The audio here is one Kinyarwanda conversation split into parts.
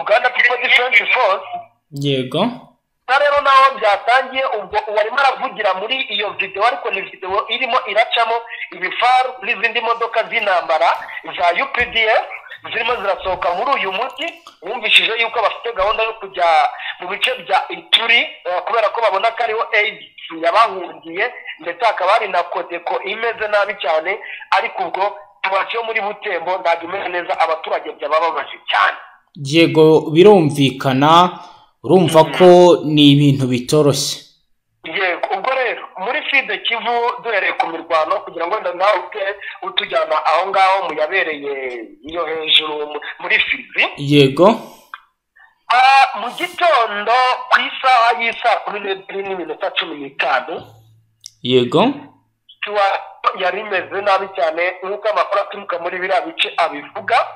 Uganda People Defense Force. Yego. Rero naho byatangiye, ubwo uwarimo aravugira muri iyo videwo, ariko ni videwo irimo iracamo ibifaru n'izindi modoka z'intambara za UPDF zirimo zirasohoka muri uyu mujyi. Wumvishije yuko bafite gahunda yo kujya mu bice bya Ituri, kubera ko babona ko ariho AIDS yabahungiye, ndetse hakaba hari na CODECO imeze nabi cyane. Ariko ubwo tubashe muri Butembo ntabwo imeze neza, abaturage byabababaje cyane. Yego, birumvikana, urumva ko ni ibintu bitoroshye. Yego, ubwo rero muri Sud Kivu, duhereye ku mirwano kugira ngo nawe ute utujyana aho ngaho mu yabereye iyo hejuru muri Fizi. Yego. Mu gitondo ku isaha y'isaa 12:15. Yego. Yari imeze nabi cyane nk'uko amakuru aturuka muri biriya bice abivuga.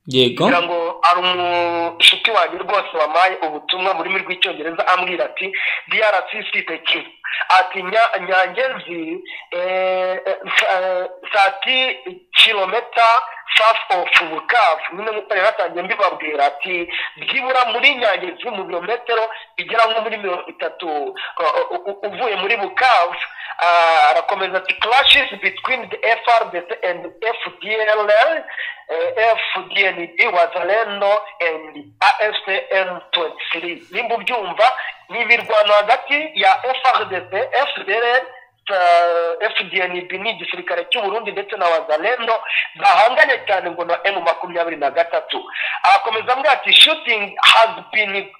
Yego. Kugira ngo ari umushuti wanjye rwose wamaye ubutumwa mu rurimi rw'Icyongereza, ambwira ati DRC Sud Kivu, ati Nyangezi, 30 kilometer south of Bukavu. Nyine nk'uko rero atangiye mbibabwira, ati byibura muri Nyangezi, mu birometero bigera nko muri 30 uvuye muri Bukavu. Arakomeza ati clashes between the FARDC and FDLR, FDNB, Wazalendo and AFC M23. Nimba ubyumva, ni imirwano hagati ya FARDC, FDLR, FDNB, ni igisirikare cy'u Burundi, ndetse na Wazalendo bahanganye cyane ngo na M23. Arakomeza avuga ati shooting has been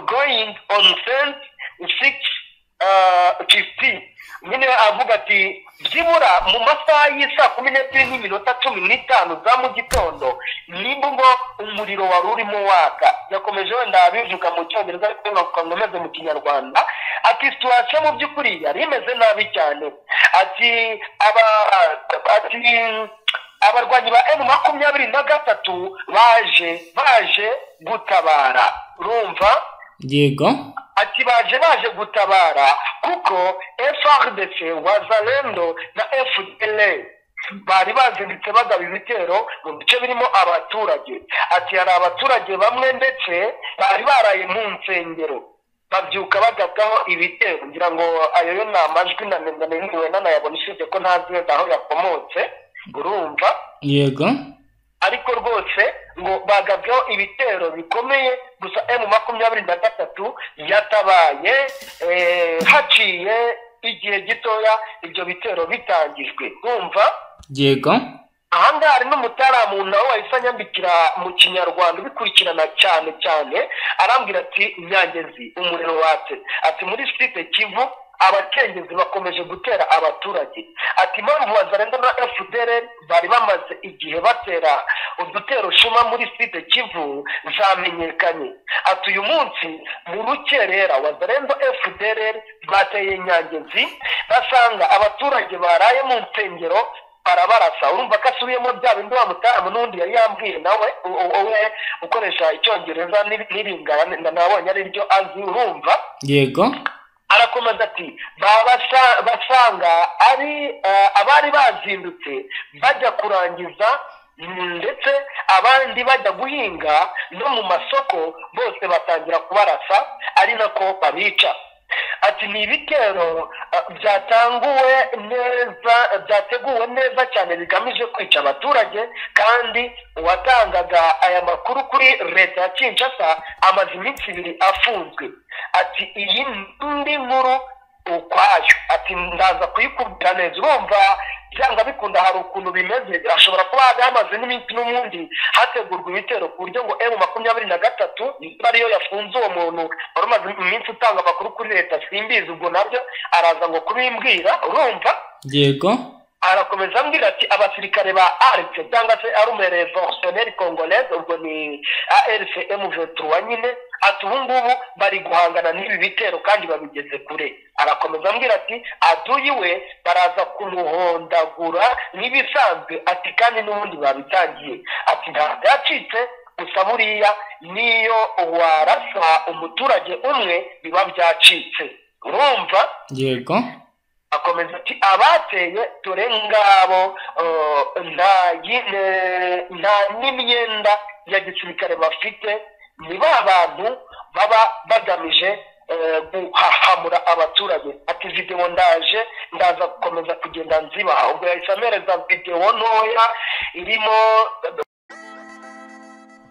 going on since 6:50. Nyine avuga ati byibura mu masaha y'isaa 12:15 za mu gitondo nibwo umuriro wari urimo waka. Yakomeje wenda abivuga mu Cyongereza, ariko nkomeze mu Kinyarwanda, ati situation mu by'ukuri yari imeze nabi cyane. Ati abarwanyi ba M23 baje gutabara, urumva? Yego. Ati baje gutabara kuko FARDC, Wazalendo na FDLR bari bazindutse bagaba ibitero mu bice birimo abaturage. Ati hari abaturage bamwe ndetse bari baraye mu nsengero, babyuka bagabwaho ibitero. Ngira ngo ayo yo ni amajwi nananiwe nanayabona, usibye ko ntazi wenda aho yakomotse, urumva? Yego. Ariko rwose ngo bagabweho ibitero bikomeye, gusa M23 yatabaye haciye igihe gitoya ibyo bitero bitangijwe, urumva? Yego. Ahangaha hari n'umutaramu nawe wahise anyandikira mu Kinyarwanda, ubikurikirana cyane cyane, arambwira ati Nyangezi umuriro watse, ati muri Sud Kivu abacengezi bakomeje gutera abaturage. Ati impamvu Wazalendo na FDLR bari bamaze igihe batera udutero shuma muri Sud Kivu zamenyekanye. Ati uyu munsi mu rukerera Wazalendo, FDLR bateye Nyangezi, basanga abaturage baraye mu nsengero, barabarasa. Urumva ko asubiyemo bya bindi wa mutaramu n'undi yari yambwiye nawe we ukoresha Icyongereza n'Iringara, nabonye ari ryo azi, urumva? Yego. Arakomeza ati basanga ari abari bazindutse bajya kurangiza, ndetse abandi bajya guhinga no mu masoko, bose batangira kubarasa ari nako babica. Ati ni ibitero byatanguwe neza, byateguwe neza cyane, bigamije kwica abaturage, kandi uwatangaga aya makuru kuri leta ya Kinshasa amaze iminsi 2 afunzwe. Ati iyi ndi nkuru ukwayo, ati ndaza kuyikubwira neza. Urumva byanga bikunda hari ukuntu bimeze, ashobora kuba hamaze n'iminsi n'ubundi hategurwa ibitero, ku buryo ngo M23 niba ariyo yafunze uwo muntu wari umaze iminsi utanga amakuru kuri leta, simbizi, ubwo nabyo araza ngo kubimbwira, urumva? Yego. Arakomeza ambwira ati abasirikare ba ARC, cyangwa se Armée Révolutionnaire Congolaise, ubwo ni ARC M23 nyine, ati ubu ngubu bari guhangana n'ibi bitero kandi babigeze kure. Arakomeza ambwira ati aduyi we baraza kumuhondagura nk'ibisanzwe, ati kandi n'ubundi babitangiye, ati ntabwo yacitse gusa, buriya niyo warasa umuturage umwe biba byacitse, urumva? Yego. Akomeza ati abateye dore ngabo, nta n'imyenda ya gisirikare bafite, ni ba bantu baba bagamije guhahamura abaturage. Ati videwo ndaje ndaza gukomeza kugenda nzibaha. Ubwo yahise amereza videwo ntoya irimo.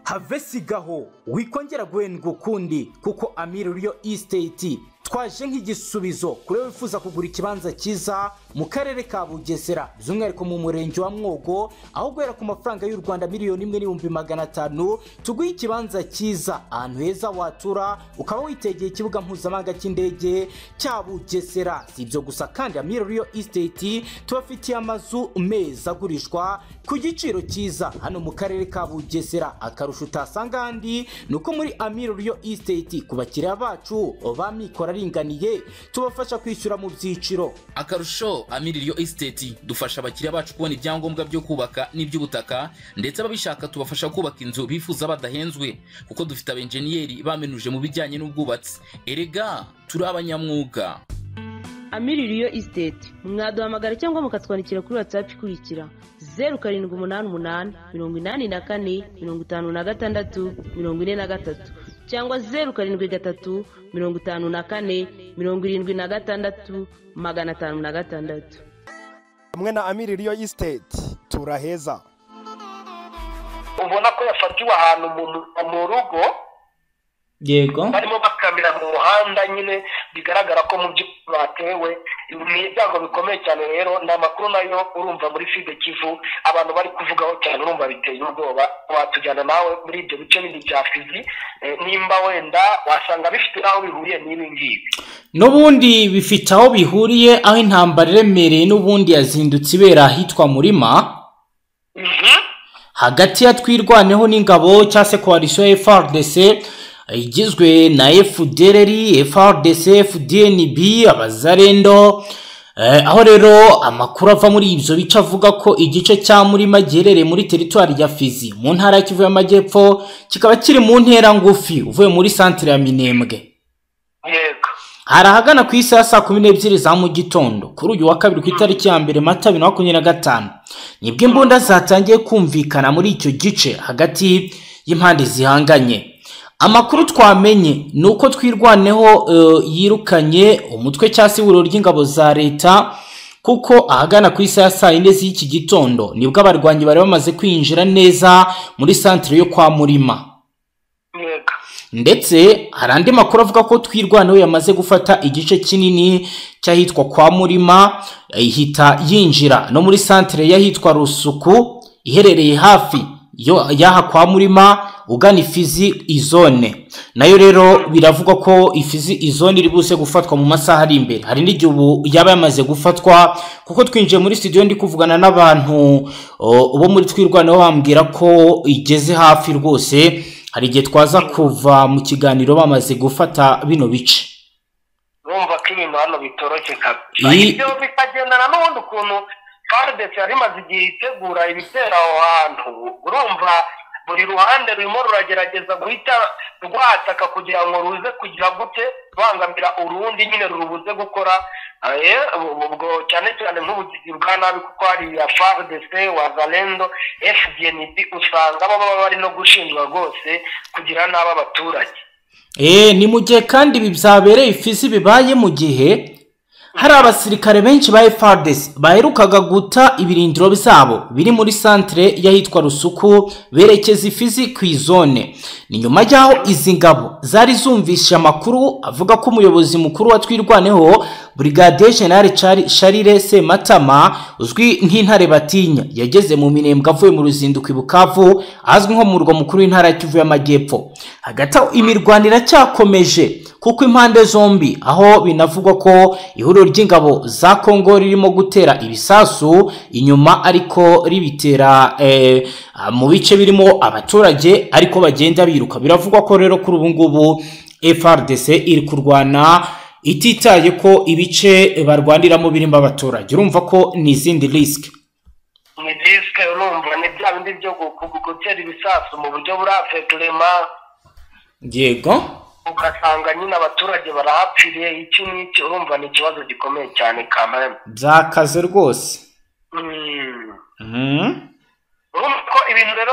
Have sigaho, wikongera guhendwa ukundi, kuko Amiri Real Estate twaje nk'igisubizo kuri wifuza kugura ikibanza cyiza mu karere ka Bugesera, by'umwihariko mu murenge wa Mwogo, aho guhera ku mafaranga y'u Rwanda 1,500,000 tuguhe ikibanza cyiza, ahantu heza watura ukaba witegeye ikibuga mpuzamahanga cy'indege cya Bugesera. Si ibyo gusa kandi, Amiri Real Estate tubafitiye amazu meza agurishwa ku giciro cyiza hano mu karere ka Bugesera. Akarusho utasanga ahandi ni uko muri Amiri Real Estate ku bakiriya bacu ba mikoro aringaniye tubafasha kwishyura mu byiciro. Akarusho, Amiri Real Estate dufasha abakiriya bacu kubona ibyangombwa byo kubaka n'iby'ubutaka, ndetse ababishaka tubafasha kubaka inzu bifuza badahenzwe, kuko dufite abenjeniyeri bamenuje mu bijyanye n'ubwubatsi. Erega turi abanyamwuga. Amiri Real Estate, mwaduhamagara cyangwa mukatwandikira kuri WhatsApp ikurikira: 0788845643, cyangwa 0735476506. Hamwe na Amiri Real Estate turaheza. Ubona ko yafatiwe ahantu mu rugo. Barimo bakamira mu muhanda nyine, bigaragara ko mu by'ukuri batewe. Ni ibyago bikomeye cyane. Rero ni amakuru nayo urumva muri Sud Kivu abantu bari kuvugaho cyane, urumva biteye ubwoba. Watujyana nawe muri ibyo bice bindi bya Fizi, nimba wenda wasanga bifite aho bihuriye n'ibi ngibi. N'ubundi bifite aho bihuriye, aho intambara iremereye n'ubundi yazindutse ibera ahitwa Murima, hagati ya Twirwaneho n'ingabo cyangwa se coalition ya FARDC igizwe na FDLR, FARDC, FDNB, Abazarendo. Aho rero amakuru ava muri ibyo bice avuga ko igice cya Murima giherereye muri teritwari ya Fizi mu ntara ya Kivu y'Amajyepfo, kikaba kiri mu ntera ngufi uvuye muri santire ya Minembwe. Hari ahagana ku isaha 12:30 za mu gitondo kuri uyu wa kabiri ku itariki ya 1 Mata 2025, nibwo imbunda zatangiye kumvikana muri icyo gice hagati y'impande zihanganye. Amakuru twamenye ni uko Twirwaneho yirukanye umutwe cyangwa se ihuriro ry'ingabo za leta, kuko ahagana ku isaha 4:00 z'iki gitondo nibwo abarwanyi bari bamaze kwinjira neza muri santire yo kwa Murima. Ndetse hari andi makuru avuga ko Twirwaneho yamaze gufata igice kinini cy'ahitwa kwa Murima, ihita yinjira no muri santire y'ahitwa Rusuku iherereye hafi y'aha kwa Murima ugana Ifizi izone. Nayo rero biravugwa ko Ifizi izone iri buze gufatwa mu masaha ari imbere. Hari n'igihe ubu yaba yamaze gufatwa, kuko twinjiye muri studio ndi kuvugana n'abantu bo muri Twirwaneho bambwira ko igeze hafi rwose. Hari igihe twaza kuva mu kiganiro bamaze gufata bino bice. Urumva ko ibintu hano bitoroshye kabisa. Ibyo bikagendana n'ubundi ukuntu FARDC yari imaze igihe itegura ibitera aho hantu. Urumva buri ruhande rurimo ruragerageza guhita rwataka kugira ngo ruze kugira gute bangamira urundi nyine rurubuze gukora, ubwo cyane cyane nk'ubugizi bwa nabi, kuko hari ya FARDC, Wazalendo, FDNB, usanga baba bari no gushinjwa rwose kugira nabi abaturage. Ni mu gihe kandi ibi byabereye Ifizi bibaye mu gihe hari abasirikare benshi ba FARDC baherukaga guta ibirindiro byabo biri muri santere y'ahitwa Rusuku berekeza Ifizi ku izone. Ni nyuma y'aho izi ngabo zari zumvishe amakuru avuga ko umuyobozi mukuru wa Twirwaneho Brigadier General Charles Sematama uzwi nk'Intare Batinya yageze mu Minembwe avuye mu ruzinduko i Bukavu, azwi nko mu murwa mukuru w'intara ya Kivu y'Amajyepfo. Hagati aho imirwano iracyakomeje, kuko impande zombi aho binavugwa ko ihuriro ry'ingabo za Kongo ririmo gutera ibisasu inyuma, ariko ribitera mu bice birimo abaturage, ariko bagenda biruka. Biravugwa ko rero kuri ubu ngubu FARDC iri kurwana ititaye ko ibice barwaniramo birimo abaturage. Urumva ko ni izindi risk. Ni risk, urumva ni bya bindi byo gutera ibisasu mu buryo buri aveuglement. Yego. Ugasanga nyine abaturage barahapfiriye iki n'iki, urumva ni ikibazo gikomeye cyane kamere. Byakaze rwose. Urumva ko ibintu rero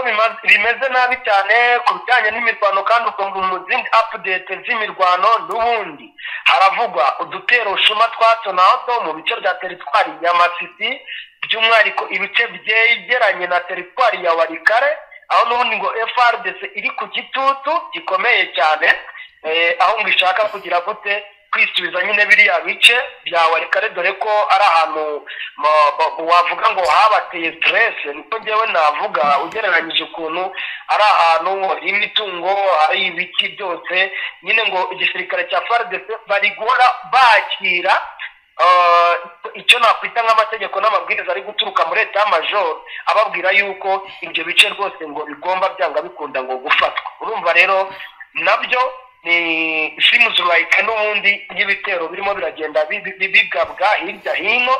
bimeze nabi cyane ku bijyanye n'imirwano, kandi ukumva mu zindi update z'imirwano n'ubundi haravugwa udutero shuma twa hato na hato mu bice bya teritwari ya Masisi, by'umwihariko ibice byegeranye na teritwari ya Walikale, aho n'ubundi ngo FARDC iri ku gitutu gikomeye cyane, aho ngo ishaka kugira gute kwisubiza nyine biriya bice bya Walikale, dore ko ari ahantu wavuga ngo habateye stress, niko njyewe navuga ugereranyije ukuntu ari ahantu hari imitungo, hari ibiki byose nyine. Ngo igisirikare cya FARDC bari guhora bakira icyo nakwita nk'amategeko n'amabwiriza ari guturuka muri état-major, ababwira yuko ibyo bice rwose ngo bigomba byanga bikunda ngo gufatwa. Urumva rero nabyo ni seems like n'ubundi y'ibitero birimo biragenda bigabwa hirya hino.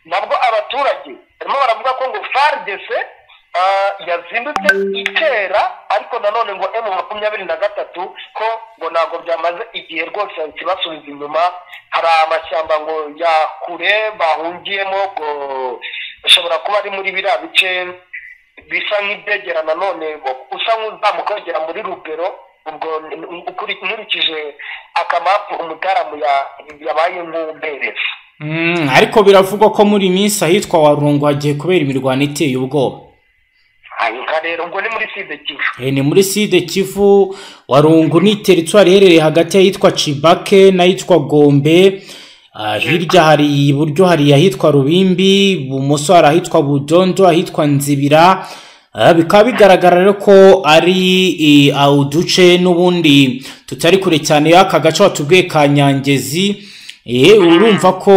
Nabwo abaturage barimo baravuga ko ngo FARDC yazindutse itera, ariko nanone ngo M23 ko ngo ntabwo byamaze igihe rwose kibasubiza inyuma. Hari amashyamba ngo ya kure bahungiyemo, ngo bashobora kuba ari muri biriya bice bisa nk'ibyegera nanone usa nk'uzamuka wegera muri Rubero. Ubwo nkurikije akamapu umutaramu yabaye nk'umbereza. Ariko biravugwa ko muri iyi minsi ahitwa Warungu hagiye kubera imirwano iteye ubwoba. Hanyuma rero ubwo ni muri Sud Kivu. Ni muri Sud Kivu. Warungu ni teritwari iherereye hagati y'ahitwa Cibake n'ahitwa Gombe. Hirya hari iburyo hari ahitwa Rubimbi, ibumoso hari ahitwa Budondo, ahitwa Nzibira. Bikaba bigaragara rero ko ari uduce n'ubundi tutari kure cyane y'aka gace watubwiye ka Nyangezi. Urumva ko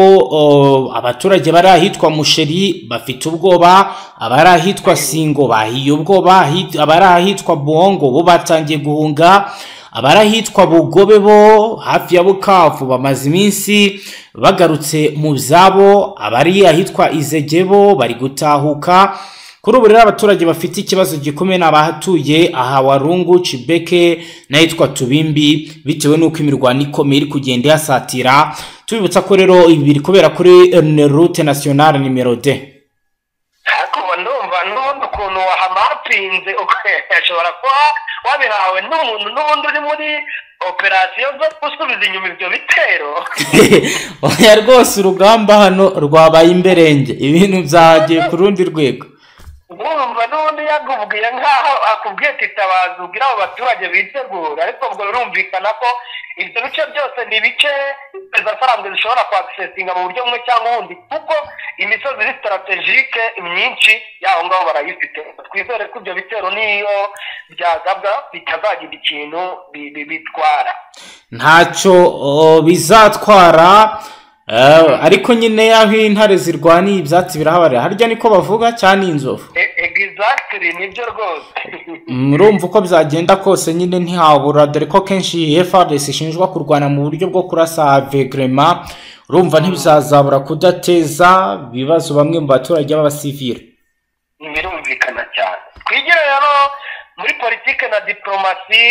abaturage bari ahitwa Musheri bafite ubwoba, abari ahitwa Singo bahiye ubwoba, abari ahitwa Buhongo bo batangiye guhunga, abari ahitwa Bugobe bo hafi ya Bukavu bamaze iminsi bagarutse mu byabo, abari ahitwa Izegebo bari gutahuka. Kuri ubu rero abaturage bafite ikibazo gikomeye ni abahatuye aha Warungu, Cibeke n'ahitwa Tubimbi, bitewe n'uko imirwano ikomeye iri kugenda ihasatira. Tubibutsa ko rero ibi biri kubera kuri route nationale nimero 2. Ariko ndumva n'ubundi ukuntu wahamapinze ashobora kuba wabihawe n'umuntu n'ubundi uri muri operasiyo zo gusubiza inyuma ibyo bitero. Oya rwose, urugamba hano rwabaye imberenge, ibintu byagiye ku rundi rwego. Urumva n'ubundi yakubwiye nk'aho akubwiye ati tabaza ubwire abo baturage bitegura, ariko ubwo birumvikana ko ibyo bice byose ni ibice zafaranga zishobora kwakisesinga mu buryo bumwe cyangwa ubundi, kuko imisozi iri stratégique myinshi y'aho ngaho barayifite. Twizere ko ibyo bitero niyo byagabwa bitazagira ikintu bitwara. Ntacyo bizatwara, ariko nyine aho intare zirwaniye ibyatsi birahabarira, harya niko bavuga cyane inzovu. Exactly, nibyo rwose. Murumva uko byagenda kose nyine ntihabura, dore ko kenshi FARDC ishinjwa kurwana mu buryo bwo kurasa avegrema. Urumva ntibizazabura kudateza ibibazo bamwe mu baturage b'abasivile. Birumvikana cyane. Twigire rero muri politike na diplomasi.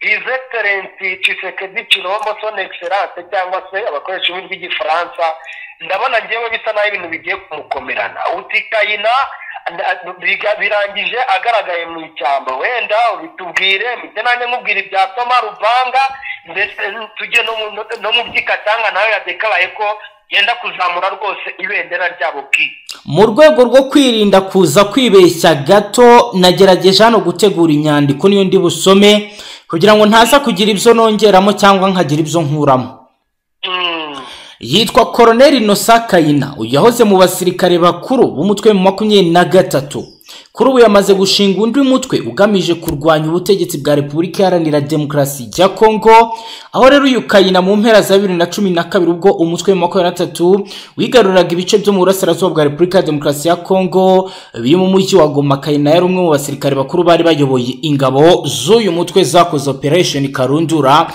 His Excellency Tshisekedi Tshilombo, Son Excellence, cyangwa se abakoresha ururimi rw'Igifaransa, ndabona ngewe bisa naho ibintu bigiye kumukomerana. Uti Kayina birangije agaragaye mu ishyamba, wenda ubitubwire mpite nanjye nkubwira ibya Toma Rubanga, ndetse tujye no mu by'Ikatanga nawe yadekaraye ko yenda kuzamura rwose ibendera ryabo bwite. Mu rwego rwo kwirinda kuza kwibeshya gato, nagerageje hano gutegura inyandiko, niyo ndi busome kugira ngo ntaza kugira ibyo nongeramo cyangwa nkagira ibyo nkuramo. Yitwa Koroneli Innocent Kayina. Uyu yahoze mu basirikare bakuru b'umutwe mu 23. Kuri ubu yamaze gushinga undi mutwe ugamije kurwanya ubutegetsi bwa Repubulika Iharanira Demokarasi ya Kongo. Aho rero uyu Kayina mu mpera za 2012, ubwo umutwe wa 23 wigaruriraga ibice byo mu burasirazuba bwa Repubulika ya Demokarasi ya Kongo biri mu mujyi wa Goma, Kayina yari umwe mu basirikare bakuru bari bayoboye ingabo z'uyu mutwe zakoze Operation Karundura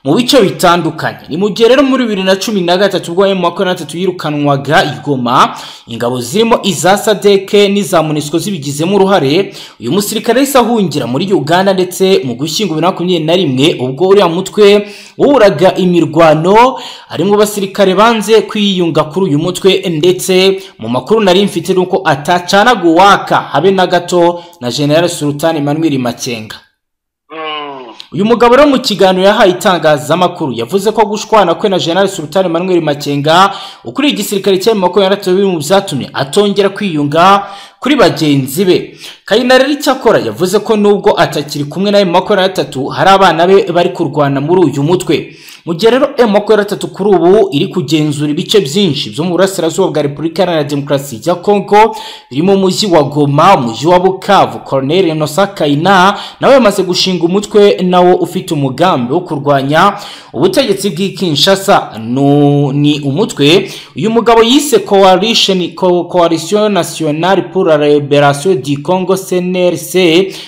mu bice bitandukanye. Ni mu gihe rero muri 2013, ubwo M23 yirukanwaga i Goma, ingabo zirimo iza SADC n'iza MONUSCO zibigizemo babigizemo uruhare. Uyu musirikare yahise ahungira muri Uganda, ndetse mu Gushyingo 2021 ubwo uriya mutwe wuraga imirwano harimo basirikare banze kwiyunga kuri uyu mutwe, ndetse mu makuru nari mfite nuko atacana guwaka habe na gato na General Sultan Emmanuel Makenga. Uyu mugabo rero mu kiganiro yahaye itangazamakuru yavuze ko gushwana kwe na General Sultan Emmanuel Makenga ukuriye igisirikare cya M23 biri mu byatumye atongera kwiyunga kuri bagenzi be. Kayina rero icyakora yavuze ko nubwo atakiri kumwe na M23 hari abana be bari kurwana muri uyu mutwe. Mu gihe rero M23 kuri ubu iri kugenzura ibice byinshi byo mu burasirazuba bwa Repubulika Iharanira Demokarasi ya Kongo birimo umujyi wa Goma, umujyi wa Bukavu, Colonel Innocent Kayina nawe yamaze gushinga umutwe nawo ufite umugambi wo kurwanya ubutegetsi bw'i Kinshasa. Ni umutwe uyu mugabo yise Coalition Nationale pour la Libération du Congo CNRC,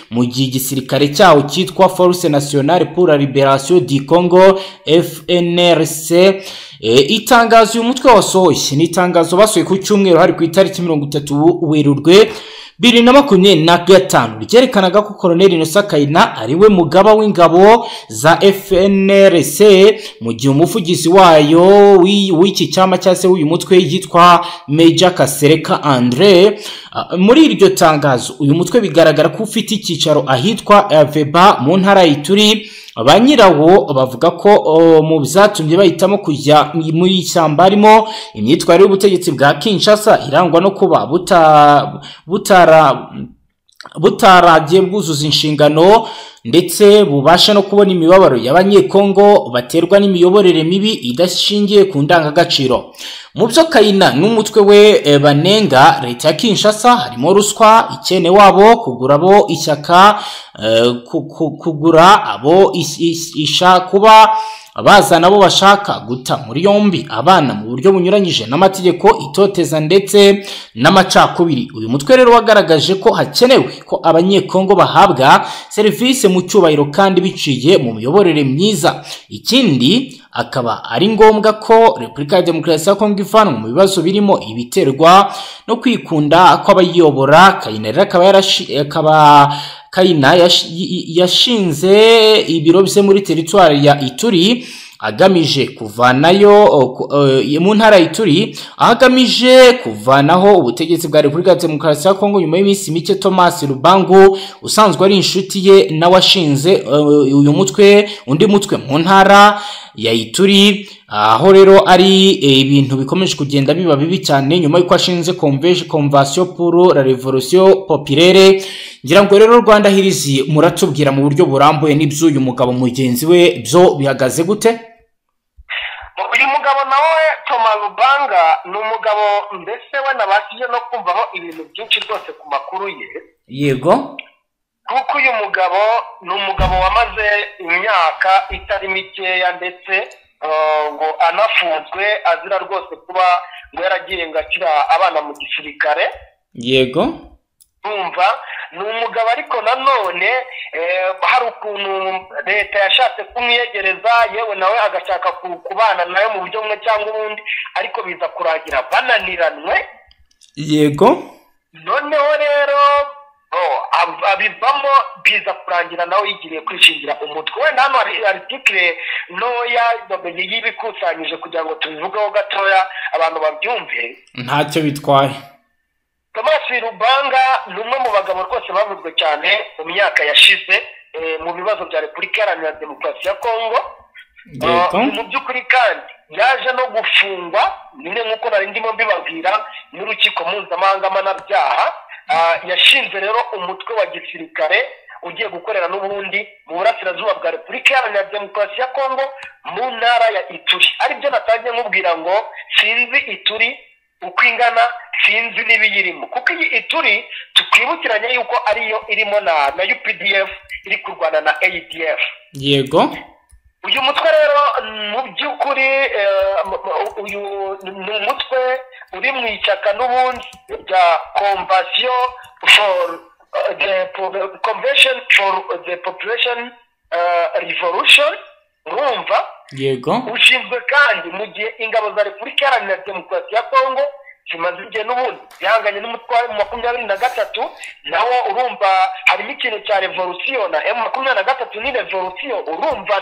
mu gihe igisirikare cyawo cyitwa Force Nationale pour la Libération du Congo FNRC. Itangazo uyu mutwe wasohoye ni itangazo basohoye ku cyumweru hari ku itariki 30 Werurwe 2025, ryerekanaga ko Colonel Innocent Kayina ari we mugaba w'ingabo za FNRC, mu gihe umuvugizi wayo w'iki cyama cyangwa se w'uyu mutwe yitwa Major Kasereka Andre. Muri iryo tangazo uyu mutwe bigaragara ko ufite icyicaro ahitwa Veba mu ntara y'Ituri. Ba nyirawo bavuga ko mu byatumye bahitamo kujya muri ishyamba harimo imyitwarire y'ubutegetsi bwa Kinshasa irangwa no kuba butaragiye bwuzuza inshingano, ndetse bubasha no kubona imibabaro y'abanyekongo baterwa n'imiyoborere mibi idashingiye ku ndangagaciro. Mu byo Kayina n'umutwe we banenga leta ya Kinshasa harimo ruswa, ikene wabo, kugura abo ishyaka, kugura abo isha, kuba bazana abo bashaka, guta muri yombi abana mu buryo bunyuranyije n'amategeko, itoteza ndetse n'amacakubiri. Uyu mutwe rero wagaragaje ko hakenewe ko abanyekongo bahabwa serivisi mu cyubahiro kandi biciye mu miyoborere myiza. Ikindi akaba ari ngombwa ko Repubulika ya Demokarasi ya Kongo ivanwa mu bibazo birimo ibiterwa no kwikunda kw'abayiyobora. Kayina rero akaba Kayina yashinze ibiro bye muri teritwari ya Ituri agamije kuvanayo mu ntara ya Ituri, agamije kuvanaho ubutegetsi bwa Repubulika ya Demokarasi ya Kongo. Nyuma y'iminsi mike Thomas Rubangu usanzwe ari inshuti ye nawe ashinze uyu mutwe, undi mutwe mu ntara ya Ituri, aho rero ari ibintu bikomeje kugenda biba bibi cyane nyuma y'uko ashinze Convention pour la Révolution Populaire. Ngira ngo rero Rwanda Hirizi muratubwira mu buryo burambuye n'iby'uyu mugabo mugenzi we byo bihagaze gute? Uyu mugabo nawe Thomas Lubanga ni umugabo mbese we nabashije no kumvaho ibintu byinshi rwose ku makuru ye. Yego, kuko uyu mugabo ni umugabo wamaze imyaka itari mikeya ndetse ngo anafunzwe azira rwose kuba ngo yaragiye ngo akira abana mu gisirikare. Yego, kumva ni umugabo ariko nanone hari ukuntu leta yashatse kumwiyegereza, yewe nawe agashaka kubana nayo mu buryo bumwe cyangwa ubundi, ariko biza kurangira bananiranwe. Yego, noneho rero abivamo biza kurangira nawe yigiriye kwishingira umutwe. Wenda hano hari article ntoya y'ibikusanyije kugira ngo tubivugeho gatoya abantu babyumve. Ntacyo bitwaye. Thomas Lubanga ni umwe mu bagabo rwose bavuzwe cyane mu myaka yashize mu bibazo bya Repubulika Iharanira Demokarasi ya Kongo. Mu by'ukuri kandi yaje no gufungwa nyine nk'uko nari ndimo mbibabwira n'urukiko mpuzamahanga mpanabyaha. Yashinze rero umutwe wa gisirikare ugiye gukorera n'ubundi mu burasirazuba bwa Repubulika Iharanira Demokarasi ya Kongo mu ntara ya Ituri, aribyo natangiye nkubwira ngo sinzi Ituri uko ingana, sinzi n'ibiyirimo, kuko iyi Ituri tukwibukiranye yuko ariyo irimo na UPDF iri kurwana na ADF. Yego, uyu mutwe rero mu by'ukuri uyu ni umutwe uri mu ishyaka n'ubundi rya Convention for the Population Revolution, urumva? Yego, ushinzwe kandi mu gihe ingabo za Repubulika Iharanira Demokarasi ya Kongo Zimaze igihe n'ubundi zihanganye n'umutwe wa M23, nawo urumva harimo ikintu cya revolution na M23 ni revolution, urumva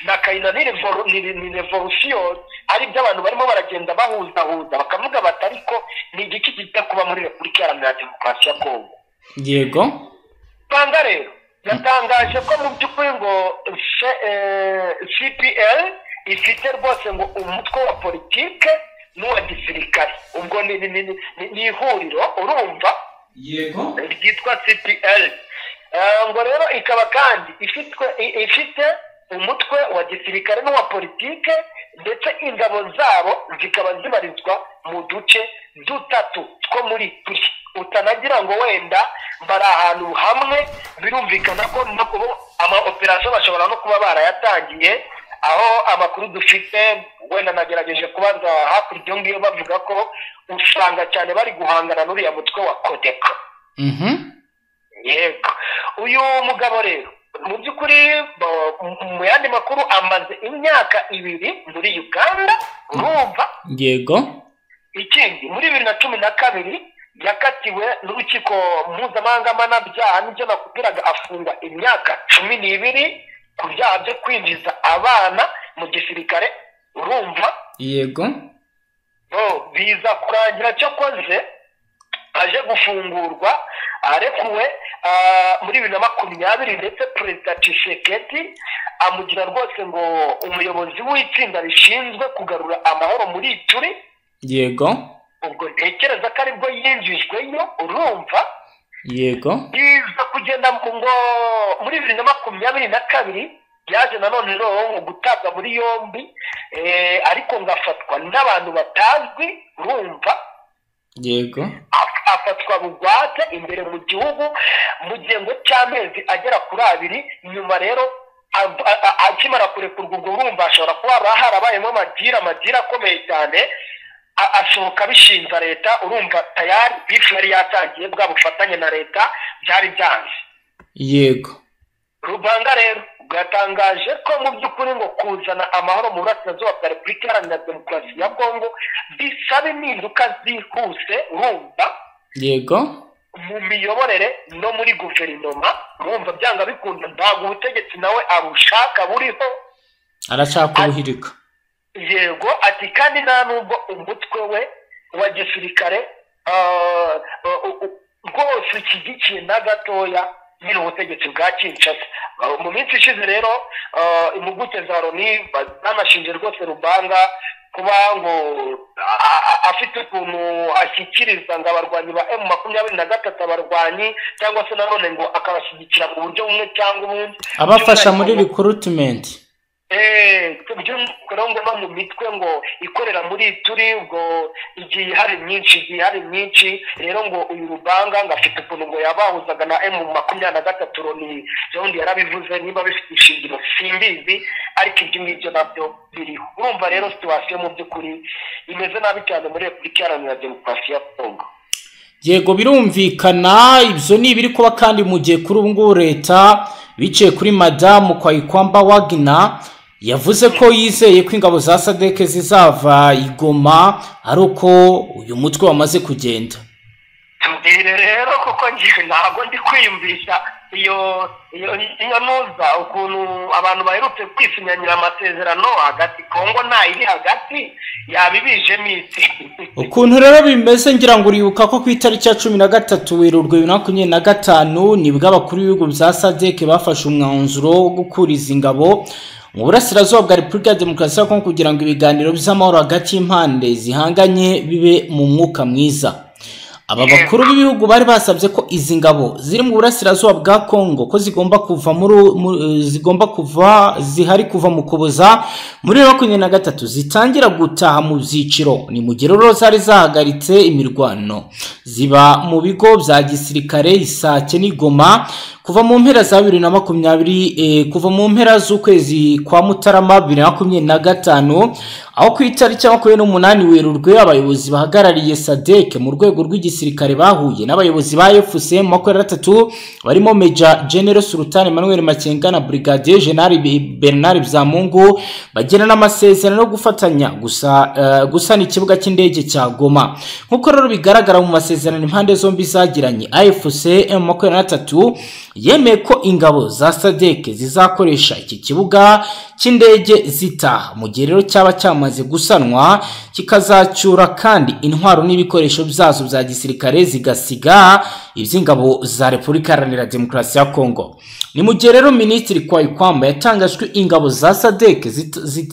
na Kayina ni revolution, ari byo abantu barimo baragenda bahuzahuza bakavuga bati ariko ni igiki kijya kuba muri Repubulika Iharanira Demokarasi ya Kongo. Yego. Rwanda rero yatangaje ko mu by'ukuri ngo CPL ifite rwose ngo umutwe wa politike n'uwa gisirikare, ubwo ni ihuriro urumva. Yego. Ryitwa CPL. Ngo rero ikaba kandi ifite umutwe wa gisirikare n'uwa politike, ndetse ingabo zabo zikaba zibarizwa mu duce dutatu two muri turi, utanagira ngo wenda bari ahantu hamwe. Birumvikana ko ama operation bashobora no kuba barayatangiye, aho amakuru dufite wenda nagerageje kubaza hakurya ngiyo bavuga ko usanga cyane bari guhangana n'uriya mutwe wa Kodeka. Yego. Uyu mugabo rero mu by'ukuri mu yandi makuru amaze imyaka 2 muri Uganda, urumva. Yego. Ikindi muri 2012 yakatiwe n'urukiko mpuzamahanga mpanabyaha, nibyo nakubwiraga, afungwa imyaka 12 ku byaha byo kwinjiza abana mu gisirikare, urumva. Yego. Biza kurangira cyokoze aje gufungurwa arekuwe muri 2020, ndetse Perezida Tshisekedi amugira rwose ngo umuyobozi w'itsinda rishinzwe kugarura amahoro muri Ituri. Yego. Ubwo ntekereza ko aribwo yinjijweyo, urumva. Yego. Biza kugenda ngo muri 2022 yaje nanone rero gutabwa muri yombi, ariko ngafatwa n'abantu batazwi, urumva. Yego. Afatwa bugwate imbere mu gihugu mu gihe ngo cy'amezi agera kuri 2. Nyuma rero akimara kurekurwa, ubwo urumva ashobora kuba harabayemo amagira akomeye cyane, asohoka bishinja leta, urumva tayari bifu yari yatangiye bwa bufatanye na leta byari byanze. Yego. Rubanga rero bwatangaje ko mu by'ukuri ngo kuzana amahoro mu burasirazuba bwa Repubulika Iharanira Demokarasi ya Kongo bisaba impinduka zihuse, urumva. Yego. Mu miyoborere no muri guverinoma, urumva byanga bikunda ntabwo ubutegetsi nawe abushaka buriho, arashaka kubuhirika. Yego. Ati kandi nta nubwo umutwe we wa gisirikare rwose ushyigikiye na gatoya nyine ubutegetsi bwa Kinshasa. Mu minsi ishize rero impuguke za Loni banashinje rwose Rubanga kuba ngo afite ukuntu ashyikiriza ngo abarwanyi ba M23 abarwanyi, cyangwa se nanone ngo akabashyigikira mu buryo bumwe cyangwa ubundi, abafasha muri recruitment. By'umwihariko no mu mitwe ngo ikorera muri Ituri, ubwo igihe hari myinshi rero ngo uyu Rubanga ngo afite ukuntu ngo yabahuzaga na M23 Loni, undi yarabivuze, niba bifite ishingiro simbizi, ariko ibyo ngibyo nabyo biriho. Urumva rero situation mu by'ukuri imeze nabi cyane muri Repubulika Iharanira Demokarasi ya Kongo. Yego, birumvikana ibyo ni ibiri kuba kandi mu gihe kuri ubu ngubu leta biciye kuri Madamu Kwayikwamba Wagner yavuze ko yizeye ko ingabo za SADC zizava i Goma ari uko uyu mutwe wamaze kugenda. Tubwire rero kuko ngiye ntabwo ndi kwiyumvisha iyo nuza ukuntu abantu baherutse kwisinyanyira amasezerano hagati Kongo nta iri hagati yabibijemo isi. Ukuntu rero bimeze, ngira ngo uribuka ko ku itariki ya 13 Werurwe 2025 nibwo abakuru b'ibihugu bya SADC bafashe umwanzuro wo gukuriza ingabo mu burasirazuba bwa Repubulika ya Demokarasi ya Kongo kugira ngo ibiganiro by'amahoro hagati y'impande zihanganye bibe mu mwuka mwiza. Aba bakuru b'ibihugu bari basabye ko izi ngabo ziri mu burasirazuba bwa Kongo ko zigomba kuva zigomba kuva zihari kuva mu Kuboza muri 2023 zitangira gutaha mu byiciro. Ni mu gihe rero zari zahagaritse imirwano ziba mu bigo bya gisirikare Isake n'Igoma kuva mu mpera za 2020 kuva mu mpera z'ukwezi kwa Mutarama 2025, aho ku itariki ya 28 Werurwe abayobozi bahagarariye SADC mu rwego rw'igisirikare b'igisirikare bahuye n'abayobozi ba AFC M23 barimo Major General Sultan Emmanuel Makenga na Brigadier General Bernard Byamungu, bagirana n'amasezerano yo gufatanya gusa gusana ikibuga cy'indege cya Goma. Nk'uko rero bigaragara mu masezerano impande zombi zagiranye, AFC M23 yemeye ko ingabo za SADC zizakoresha iki kibuga cy'indege zitaha mu gihe rero cyaba cyamaze gusanwa, kikazacyura kandi intwaro n'ibikoresho byazo bya gisirikare zigasiga iby'ingabo za Repubulika Iharanira Demokarasi ya Kongo. Ni mu gihe rero Minisitiri Kwayikwamba yatangajwe ingabo za SADC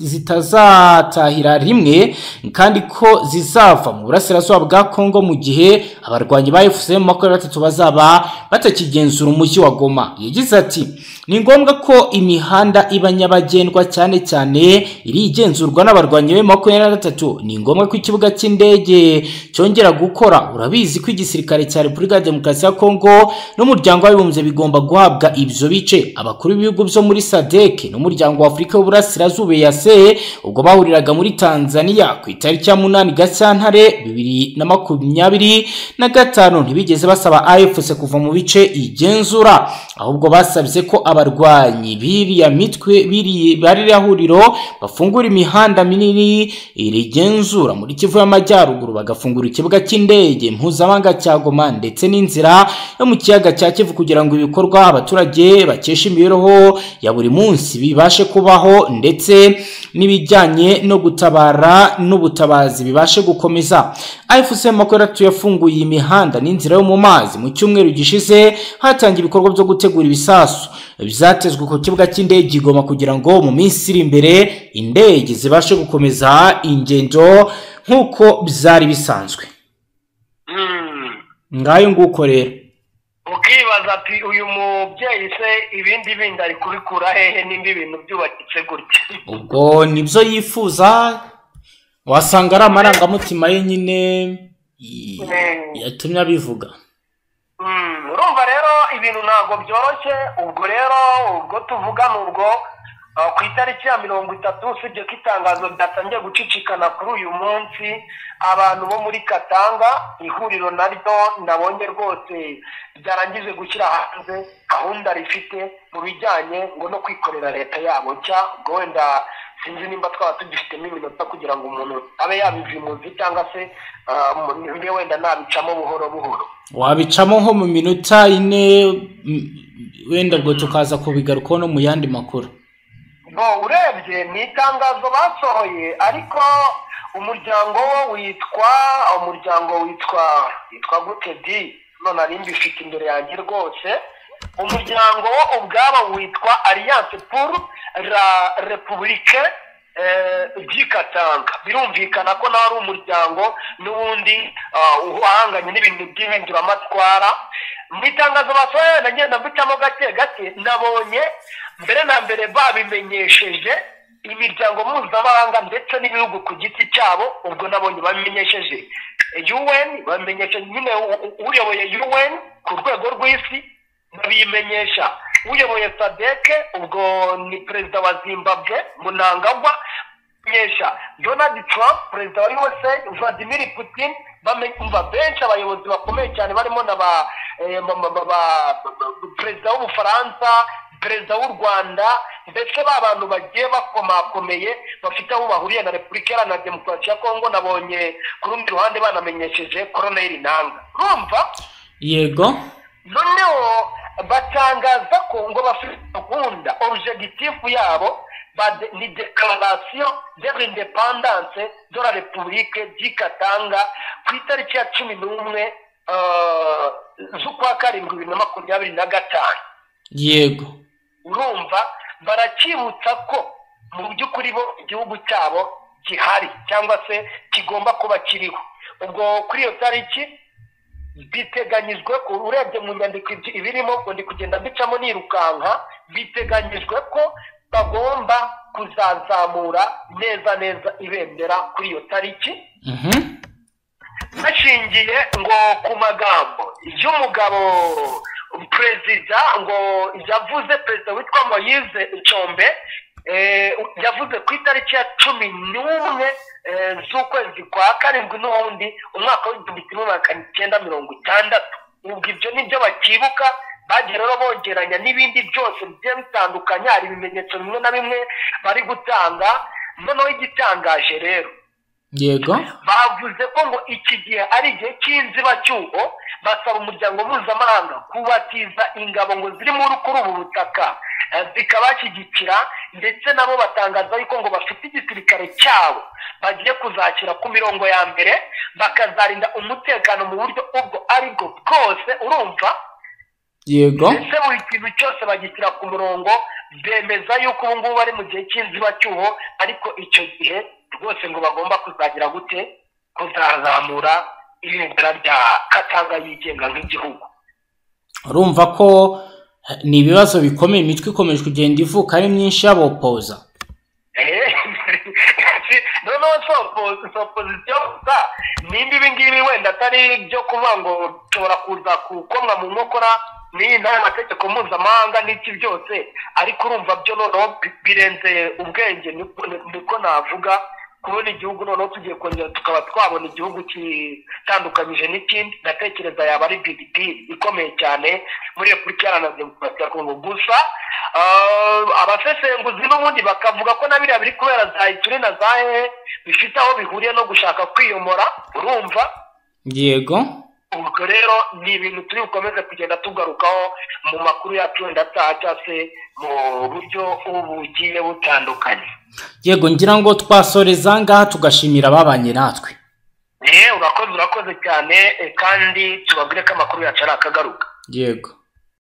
zitazatahira rimwe kandi ko zizava mu burasirazuba bwa Kongo mu gihe abarwanyi ba AFC M23 bazaba batakigenzura umujyi wa Goma. Yagize ati: "Ni ngombwa ko imihanda iba nyabagendwa cyane cyane iri igenzurwa n'abarwanyi ba M23. Ni ngombwa ko ikibuga cy'indege cyongera gukora. Urabizi ko igisirikare cya Repubulika ya Demokarasi ya Kongo n'umuryango w'abibumbye bigomba guhabwa ibyo bice." Abakuru b'ibihugu byo muri SADC n'umuryango wa Afurika y'Uburasirazuba EAC ubwo bahuriraga muri Tanzania ku itariki ya 8 Gashyantare 2025 ntibigeze basaba AFC kuva mu bice igenzura, ahubwo basabye ko abarwanyi biriya mitwe bariya huriro bafungura imihanda minini irigenzura muri Kivu y'Amajyaruguru, bagafungura ikibuga cy'indege mpuzamahanga cya Goma ndetse n'inzira yo mu kiyaga cya Kivu kugira ngo ibikorwa abaturage bakesha imibereho ya buri munsi bibashe kubaho, ndetse n'ibijyanye no gutabara n'ubutabazi bibashe gukomeza. AFC M23 yafunguye imihanda n'inzira yo mu mazi mu cyumweru gishize, hatangiye ibikorwa byo gutegura ibisasu bizatezwe ku kibuga cy'indege i Goma kugira ngo mu minsi iri imbere indege zibashe gukomeza ingendo nk'uko byari bisanzwe. Ngayo nguko rero ukibaza ati uyu mubyeyi se ibindi bindi ari kubikura hehe nimba ibintu byubakitse gutya? Ubwo nibyo yifuza, wasanga ari amarangamutima ye nyine yatumye abivuga. Urumva rero ibintu ntabwo byoroshye. Ubwo rero ubwo tuvugana ubwo ku itariki ya 30, usibye ko itangazo ryatangiye gucicikana kuri uyu munsi, abantu bo muri Katanga ihuriro naryo nabonye rwose ryarangije gushyira hanze gahunda rifite mu bijyanye ngo no kwikorera leta yabo nshya. Ubwo wenda sinzi nimba twaba tugifitemo iminota kugira ngo umuntu abe yabivimuzi cyangwa se mbe wenda nabicamo buhoro buhoro. Wabicamo nko mu minota 4 wenda, ubwo tukaza kubigarukaho no mu yandi makuru. Bo urebye ni itangazo basohoye, ariko umuryango wo witwa umuryango witwa gute di none ari mbifite imbere yanjye rwose. Umuryango wo ubwabo witwa Alliance pour la République du Katanga. Birumvikana ko nawe ari umuryango n'ubundi uhanganye n'ibintu by'ihinduramatwara. Mu itangazo basohoye nagenda mbicamo gake gake, nabonye mbere na mbere babimenyesheje imiryango mpuzamahanga ndetse n'ibihugu ku giti cyabo. Ubwo nabonye babimenyesheje UN, babimenyesha nyine uyoboye UN ku rwego rw'isi, babimenyesha uyoboye SADC, ubwo ni perezida wa Zimbabwe Mnangagwa, bamenyesha Donald Trump perezida wa USA, Vladimir Putin, bamva benshi abayobozi bakomeye cyane barimo na ba perezida w'Ubufaransa, perezida w'u Rwanda, ndetse ba bantu bagiye bakomakomeye bafite aho bahuriye na Repubulika Iharanira Demokarasi ya Kongo. Nabonye ku rundi ruhande banamenyesheje Colonel Nanga. Urumva? Yego. Noneho batangaza ko ngo bafite gahunda, objectif yabo ni déclaration de l'indépendance de la République du Katanga ku itariki ya 11 z'ukwa karindwi 2025. Yego. Urumva barakibutsa ko mu by'ukuri bo igihugu cyabo gihari cyangwa se kigomba kuba kiriho. Ubwo kuri iyo tariki biteganyijwe ko, urebye mu nyandiko ibirimo, ngo ndi kugenda mbicamo nirukanka, biteganyijwe ko bagomba kuzazamura neza neza ibendera kuri iyo tariki, bashingiye ngo ku magambo y'umugabo perezida ngo yavuze, perezida witwa Moise Tshombe. Yavuze ku itariki ya 11 z'ukwezi kwa karindwi n'ubundi umwaka w'1960. Ubwo ibyo nibyo bakibuka, bagiye rero bongeranya n'ibindi byose bigiye bitandukanye. Hari ibimenyetso bimwe na bimwe bari gutanga. Noneho igitangaje rero, yego, bavuze ko ngo iki gihe ari igihe cy'inzibacyuho, basaba umuryango mpuzamahanga kubatiza ingabo ngo ziri muri kuri ubu butaka zikabashyigikira, ndetse nabo batangaza yuko ngo bafite igisirikare cyabo bagiye kuzakira ku mirongo ya mbere, bakazarinda umutekano mu buryo ubwo aribwo bwose. Urumva? Yego. Ndetse buri kintu cyose bagishyira ku murongo, bemeza yuko ubu ngubu bari mu gihe cy'inzibacyuho, ariko icyo gihe rwose ngo bagomba kuzagira gute, kuzazamura ibendera rya Katanga yigenga nk'igihugu. Urumva ko ni ibibazo bikomeye, imitwe ikomeje kugenda ivuka ari myinshi y'abopoza. Noneho si opozisiyo gusa, nimba ibi ngibi wenda atari ibyo kuvuga ngo nshobora kuza gukomwa mu nkokora n'iyi n'aya mategeko mpuzamahanga n'iki byose, ariko urumva byo noneho birenze ubwenge, niko navuga. Kubona igihugu noneho tugiye kongera tukaba twabona igihugu kitandukanyije n'ikindi, ndatekereza yaba ari big deal ikomeye cyane muri Repubulika Iharanira Demokarasi ya Kongo. Gusa abasesenguzi n'ubundi bakavuga ko na biriya biri kubera za Ituri na za hehe bifite aho bihuriye no gushaka kwiyomora. Urumva? Yego. Ubwo rero ni ibintu turi bukomeze kugenda tugarukaho mu makuru yacu wenda ataha, cyangwa se mu buryo bugiye butandukanye. Yego, ngira ngo twasoreza ngaha tugashimira ababanye natwe. Urakoze, urakoze cyane, kandi tubabwire ko amakuru yacu ari akagaruka. Yego.